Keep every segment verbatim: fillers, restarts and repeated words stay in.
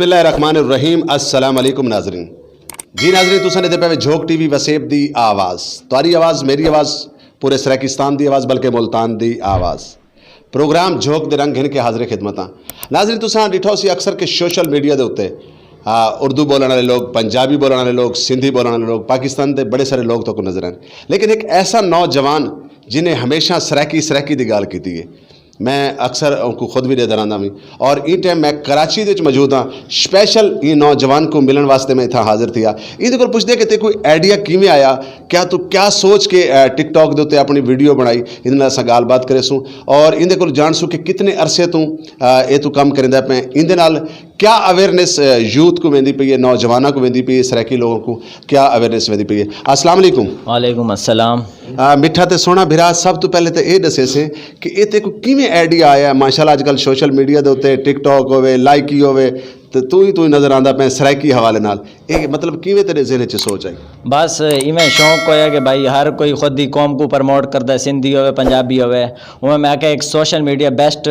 بسم اللہ الرحمن الرحیم۔ السلام علیکم ناظرین۔ جی ناظرین، تساں دے پے جھوک ٹی وی وسیب دی آواز، تہاڈی آواز، میری آواز، پورے سرائیکستان دی آواز، بلکہ ملتان دی آواز۔ پروگرام جھوک دے رنگ گھن کے حاضر خدمت ہاں۔ ناظرین، تساں ڈٹھا سی اکثر کہ سوشل میڈیا دے اُتے، آ، اردو بولن والے لوگ، پنجابی بولن والے لوگ، سندھی بولن والے لوگ، پاکستان دے بڑے سارے لوگ تو کو نظر آئے، لیکن ایک ایسا نوجوان جنہیں ہمیشہ سرائیکی سرائیکی دی گال کیتی ہے۔ میں اکثر ان کو خود بھی دے درانا بھی، اور این ٹائم میں کراچی دے وچ موجود ہاں۔ سپیشل این نوجوان کو ملن واسطے میں اتھا حاضر تھیا۔ ان دے کول پوچھدے کہ تے کوئی آئیڈیا کیویں آیا، کیا تو کیا سوچ کے، اے، ٹک ٹاک دے اُتے اپنی ویڈیو بنائی؟ ان نال اساں گال بات کرے سوں، اور ان دے کول جان سوں کہ کتنے عرصے تو، اے، اے تو کم کریندا پے۔ ان دے نال کیا اویئرنس، اے، یوتھ کو ویندی پئی ہے، نوجواناں کو ویندی پئی ہے، سرائیکی لوگوں کو کیا اویئرنس ویندی پئی ہے؟ السلام علیکم۔ وعلیکم السلام۔ آ، مٹھا تے سوہنا بھرا، سب تو پہلے تے اے دسے سے کہ اے تے کو کیویں آئیڈیا آیا ہے؟ ماشاءاللہ، اج کل سوشل میڈیا دے اُتے ٹک ٹاک ہووے، لائکی ہووے، تے تو ہی تو ہی نظر آندا پے سرائیکی حوالے نال۔ اے مطلب کیویں تیرے ذہن وچ سوچ آئی؟ بس ایویں شوق ہویا کہ بھائی ہر کوئی خود دی قوم کو پروموٹ کردا ہے، سندھی ہووے، پنجابی ہووے۔ اوویں میں آکھیا ایک سوشل میڈیا بیسٹ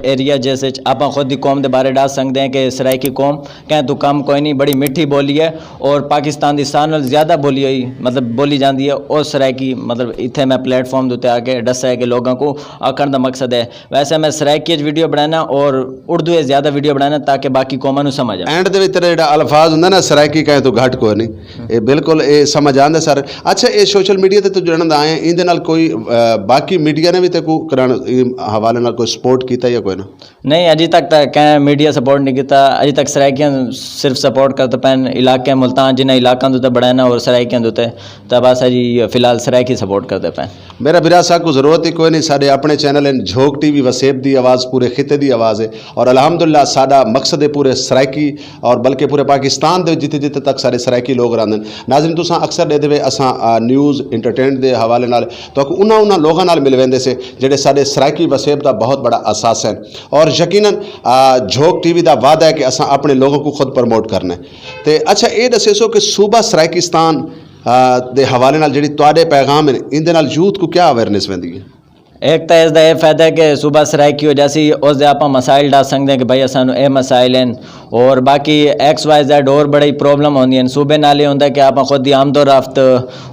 ایریا جس وچ آپاں خود دی قوم دے بارے ڈس سکدے ہیں کہ سرائیکی قوم کہیں تو کم کوئی نہیں، بڑی میٹھی بولی ہے اور پاکستان دی سارے نال زیادہ بولی ہوئی، مطلب بولی جاندی ہے، او سرائیکی، مطلب اتھے میں پلیٹ فارم دے اُتے آ کے ڈسا ہے کہ لوگاں کو آکھن دا مقصد ہے۔ ویسے میں سرائیکی وچ ویڈیو بنانا اور اردو وچ زیادہ ویڈیو بنانا تاکہ باقی قوماں نوں سمجھ آوے۔ اینڈ دے وچ تیرا جڑا الفاظ ہوندا نا، سرائیکی کہیں تو گھٹ کوئی نہیں، اے بالکل اے سمجھ آندا سر۔ اچھا، اے سوشل میڈیا تے تو جڑن دا آئے ہیں، ایندے نال کوئی، آ، باقی میڈیا نے بھی تے کو کرن، اے حوالے نال کوئی سپورٹ کیتا یا کوئی نہ؟ نہیں، اجے تک تاں کہیں میڈیا سپورٹ نہیں کیتا۔ اجے تک سرائیکیاں صرف سپورٹ کرتے پین، علاقے ملتان، جنہیں علاقاں دے تے بڑھنا اور سرائیکیاں دے تے، تاں بس اجے فی الحال سرائیکی سپورٹ کرتے پین۔ میرا برا سا کو ضرورت ہی کوئی نہیں، ساڈے اپنے چینل ہیں، جھوک ٹی وی وسیب دی آواز، پورے خطے دی آواز ہے، اور الحمدللہ ساڈا مقصد ہے پورے سرائیکی اور بلکہ پورے پاکستان دے جتھے جتھے تک سارے سرائیکی لوگ رہندے نے۔ ناظرین، تساں اکثر دے دے اساں، آ، نیوز انٹرٹینمنٹ دے حوالے نال تو انہاں انہاں لوگاں نال مل ویندے سے جڑے ساڈے سرائیکی وسیب دا بہت بڑا اثاثہ ہے، اور یقیناً، آ، جھوک ٹی وی دا وعدہ ہے کہ اساں اپنے لوگوں کو خود پروموٹ کرنا ہے۔ تے اچھا، اے دسے سو کہ صوبہ سرائیکستان، آ، دے حوالے نال جڑی تواڈے پیغام ہیں، ان دے نال یوتھ کو کیا اویئرنس ویندی ہے؟ ایک تاں اس دا اے فائدہ ہے کہ صوبہ سرائیکی ہو جاسی، اس دے آپاں مسائل ڈس سکدے ہیں کہ بھائی اساں نوں اے مسائل ہیں، اور باقی ایکس وائی زیڈ اور بڑی پرابلم ہوندی ہیں۔ صوبے نال اے ہوندا ہے کہ آپاں خود دی آمد و رفت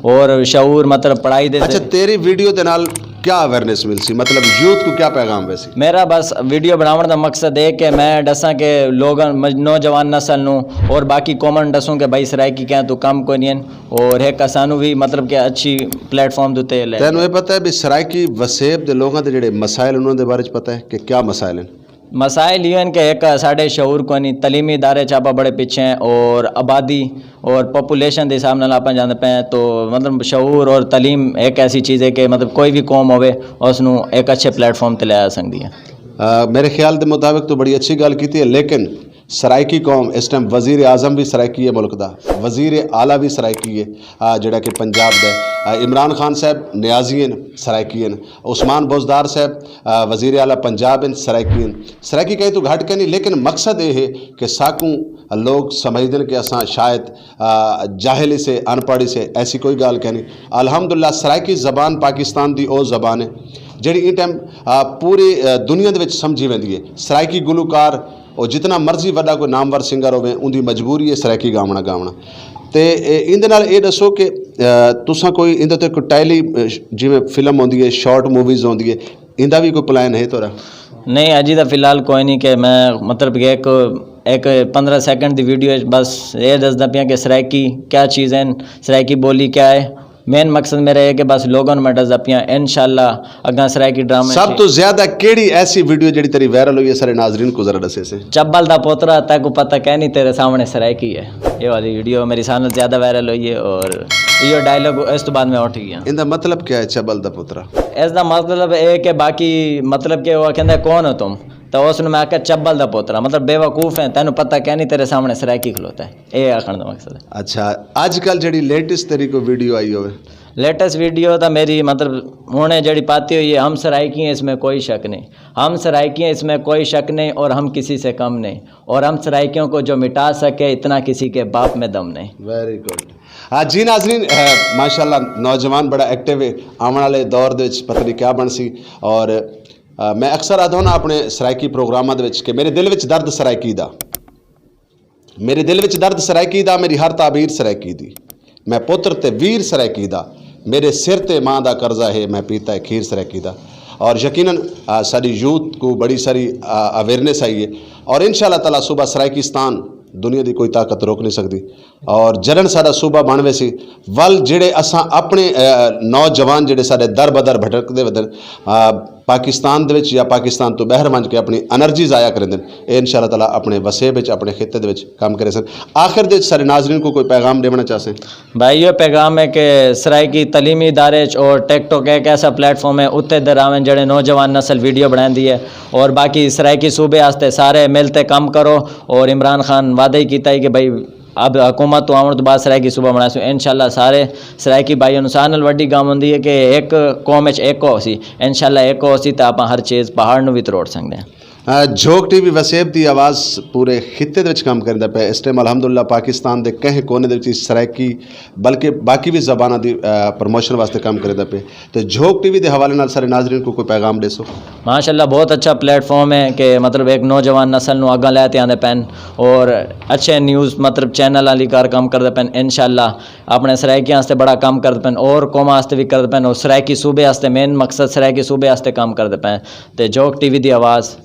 اور شعور، مطلب پڑھائی دے اچھا، ذریعے۔ تیری ویڈیو دے نال کیا اویئرنس مل سی؟ مطلب یوتھ کو کیا پیغام ویسی؟ میرا بس ویڈیو بناون دا مقصد ہے کہ میں ڈساں کہ لوگاں، مج-، نوجوان نسل نوں اور باقی قوماں نوں ڈسوں کہ بھائی سرائیکی کہیں تو کم کوئی نہیں ہیں، اور ایک اسانوں بھی مطلب کہ اچھی پلیٹ فارم دے تے لے۔ تینوں یہ پتہ ہے بھی سرائیکی وسیب دے لوگاں دے جڑے مسائل انہاں دے بارے چ پتہ ہے کہ کیا مسائل ہیں؟ مسائل یہ ہیں کہ ایک ساڈے شعور کو نہیں، تعلیمی ادارے چ آپاں بڑے پیچھے ہیں، اور آبادی اور پاپولیشن دے حساب نال آپاں جاندے پے ہیں، تو مطلب شعور اور تعلیم ایک ایسی چیز ہے کہ مطلب کوئی بھی قوم ہوے، اس نوں ایک اچھے پلیٹ فارم تے لے آ سکدی ہے۔ آ، میرے خیال دے مطابق تو بڑی اچھی گل کیتی ہے، لیکن سرائیکی قوم اس ٹائم وزیر اعظم بھی سرائیکی ہے ملک دا، وزیر اعلیٰ بھی سرائیکی ہے، آ، جڑا کہ پنجاب دا ہے۔ آ، عمران خان صاحب نیازی ہیں، سرائیکی ہیں۔ عثمان بزدار صاحب، آ، وزیر اعلیٰ پنجاب ہیں، سرائیکی ہیں۔ سرائیکی کہیں تو گھٹ کے نہیں، لیکن مقصد یہ ہے کہ ساکوں لوگ سمجھدے کہ اساں شاید، آ، جاہل سے، ان پڑھ سے، ایسی کوئی گل کہ نہیں۔ الحمدللہ سرائیکی زبان پاکستان دی او زبان ہے جڑی ان ٹائم، آ، پوری، آ، دنیا دے وچ سمجھی ویندی ہے۔ سرائیکی گلوکار، او جتنا مرضی وڈا کوئی نامور سنگر ہوے، ان دی مجبوری ہے سرائیکی گاونا گاونا۔ تے اے، ان دے نال اے دسو کہ، آ، تساں کوئی ان دے تے کوئی ٹیلی، آ، جویں فلم ہوندی ہے، شارٹ موویز ہوندی ہے، ان دا بھی کوئی پلان ہے تھوڑا؟ نہیں، اجی دا فی الحال کوئی نہیں کہ میں مطلب کہ ایک، ایک پندرہ سیکنڈ دی ویڈیو ہے، بس یہ دسدا پیاں کہ سرائیکی کیا چیز ہے، سرائیکی بولی کیا ہے۔ مین مقصد میرا یہ کہ بس لوگوں میں دسدا پیاں، انشاءاللہ اگاں سرائیکی ڈرامے سب تو زیادہ کیڑی ایسی ویڈیو جڑی تیری وائرل ہوئی ہے، سارے ناظرین کو ذرا دسے سے؟ چبل دا پوترا، تیکو پتہ کہہ نہیں تیرے سامنے سرائیکی ہے۔ یہ والی ویڈیو میری سامنے زیادہ وائرل ہوئی ہے، اور یہ ڈائلاگ اس تو بعد میں اٹھ گیا۔ ان دا مطلب کیا ہے، چبل دا پوترا؟ اس دا مطلب یہ کہ باقی مطلب کہ وہ کہندا ہے، "کون ہو تم؟" تو اس نے میں آکھیا، "چبل دا پوترا"، مطلب بے وقوف ہیں، تینوں پتہ کہہ نہیں تیرے سامنے سرائیکی کھلوتا ہے۔ اے آکھن دا مقصد ہے۔ اچھا، اج کل جڑی لیٹسٹ تیری کوئی ویڈیو آئی ہوئے؟ لیٹسٹ ویڈیو تاں میری مطلب ہن جڑی پاتی ہوئی ہے، "ہم سرائیکی ہیں، اس میں کوئی شک نہیں، ہم سرائیکی ہیں، اس میں کوئی شک نہیں، اور ہم کسی سے کم نہیں، اور ہم سرائیکیوں کو جو مٹا سکے، اتنا کسی کے باپ میں دم نہیں۔" ویری گڈ۔ آ، جی ناظرین، آ، ماشاءاللہ نوجوان بڑا ایکٹیو ہے، آون والے دور دے وچ پتہ نہیں کیا بن سی۔ اور، آ، میں اکثر آدھا ہوں نا اپنے سرائیکی پروگراماں دے وچ کہ میرے دل وچ درد سرائیکی دا۔ میرے دل وچ درد سرائیکی دا، میری ہر تعبیر سرائیکی دی۔ میں پتر تے ویر سرائیکی دا، میرے سر تے ماں دا قرضہ ہے، میں پیتا ہے کھیر سرائیکی دا۔ اور یقیناً، آ، ساری یوتھ کو بڑی ساری، آ، اویئرنیس آئی ہے۔ اور انشاءاللہ تعالیٰ صوبہ سرائیکستان دنیا دی کوئی طاقت روک نہیں سکتی۔ اور جرن سارا صوبہ بن ویسی، ول جڑے اساں اپنے، آ، نوجوان جڑے سارے در بدر بھٹکدے ودن، آ، پاکستان دے وچ یا پاکستان تو باہر ونج کے اپنی انرجی ضائع کریندے نے، اے انشاءاللہ تعالیٰ اپنے وسیب وچ، اپنے خطے دے وچ کام کرے سن۔ آخر دے وچ سارے ناظرین کو کوئی پیغام دیونا چاہسے؟ بھائی، یہ پیغام ہے کہ سرائیکی تعلیمی ادارے چ اور ٹک ٹاک ایک ایسا پلیٹ فارم ہے، اتنے دراویں جڑے نوجوان نسل ویڈیو بناندی ہے، اور باقی سرائیکی صوبے واسطے سارے مل تے کم کرو۔ اور عمران خان وعدہ ہی کیتا ہے کہ بھائی، اب حکومت تو آون تو بعد سرائیکی صوبہ بناسوں۔ انشاءاللہ سارے سرائیکی بھائی نوں سارے نال وڈی گم ہوندی ہے کہ ایک قوم وچ ایک ہو سی۔ انشاءاللہ ایک ہو سی تے آپاں ہر چیز پہاڑ نوں وی تروڑ سکدے ہیں۔ آ، جھوک ٹی وی وسیب دی آواز پورے خطے دے وچ کام کردا پیا۔ اس ٹائم الحمدللہ پاکستان دے کہیں کونے دے وچ سرائیکی، بلکہ باقی بھی زباناں دی، آ، پروموشن واسطے کام کردا پیا۔ تے جھوک ٹی وی دے حوالے نال سارے ناظرین کو کوئی پیغام دے سو؟ ماشاءاللہ، بہت اچھا پلیٹ فارم ہے کہ مطلب ایک نوجوان نسل نوں اگاں لے تے آندے پین اور اچھے نیوز مطلب چینل والی کار کام کردے پین۔ انشاءاللہ اپنے سرائیکیاں واسطے بڑا کام کردے پین اور قوم واسطے بھی کردے پین اور سرائیکی صوبے واسطے، مین مقصد سرائیکی صوبے واسطے کام کردے پین۔ تے جوک ٹی وی دی آواز،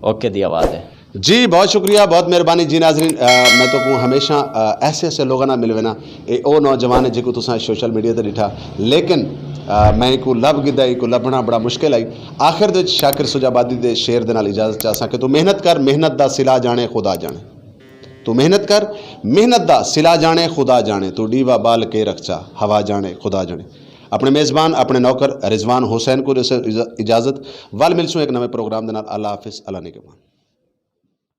اوکے دی آواز ہے۔ جی، بہت شکریہ، بہت مہربانی جی ناظرین۔ آ، میں تو کہوں ہمیشہ، آ، ایسے ایسے لوگاں نال ملوے نا۔ اے او نوجوان ہے جے کو تساں سوشل میڈیا تے ڈٹھا، لیکن، آ، میں کو لب گدا، کو لبنا بڑا مشکل آئی۔ آخر دے وچ شاکر سجا آبادی دے شعر دے نال اجازت چاہساں کہ تو محنت کر، محنت دا صلہ جانے خدا جانے۔ تو محنت کر، محنت دا صلہ جانے خدا جانے۔ تو ڈیوا بال کے رکھ چا، ہوا جانے خدا جانے۔ اپنے میزبان، اپنے نوکر رضوان حسین کو دے سو اجازت۔ ول ملسوں ایک نویں پروگرام دے نال۔ اللہ حافظ، اللہ نگہبان۔